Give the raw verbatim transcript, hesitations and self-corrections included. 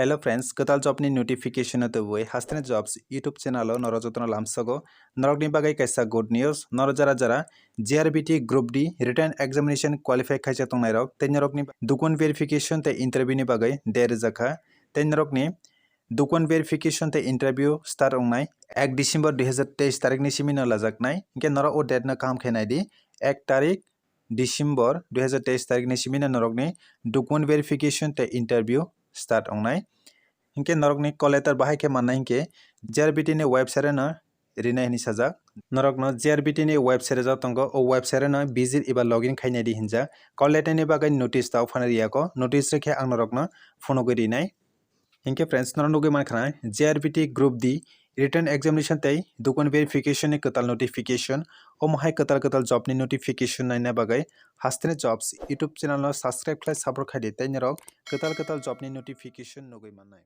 Hello friends, kwtal job ni notification no tubui Hasteni Jobs YouTube channel o norok jotono lamsogo. Norokni bagwi kaisa good news, norok jara jara G R B T Group D written examination qualify khaisa tongnairok tei norokni document verification tei interview ni bagwi date rijak kha. Tei norokni document verification tei interview start wngnai ek December dui hazar teis tarik ni simi no lajaknai. Hinkhe norok o date no kaham khe naidi, ek tarik December dui hazar teis tarik ni simi no norokni document verification tei interview start wngnai. Hinkhe norokni call letter bahai khe mannai hinkhe G R B T ni website no rinai hinwi sajak. Norokno G R B T ni website rijak tongo, o website no visit eba login khainai di hinjak. Call letter ni bagwi notice tao phano riyako, notice rikhe ang norokno phunugwi rinai. Hinkhe friends, norok nugwi mankha na G R B T Group D written examination tei document verification ni kwtal notification. Omo hai kwtal kwtal job ni notification naina bagwi Hasteni Jobs YouTube channel no subscribe khlai support khaidi tei norok kwtal kwtal job ni notification nugwi mannai.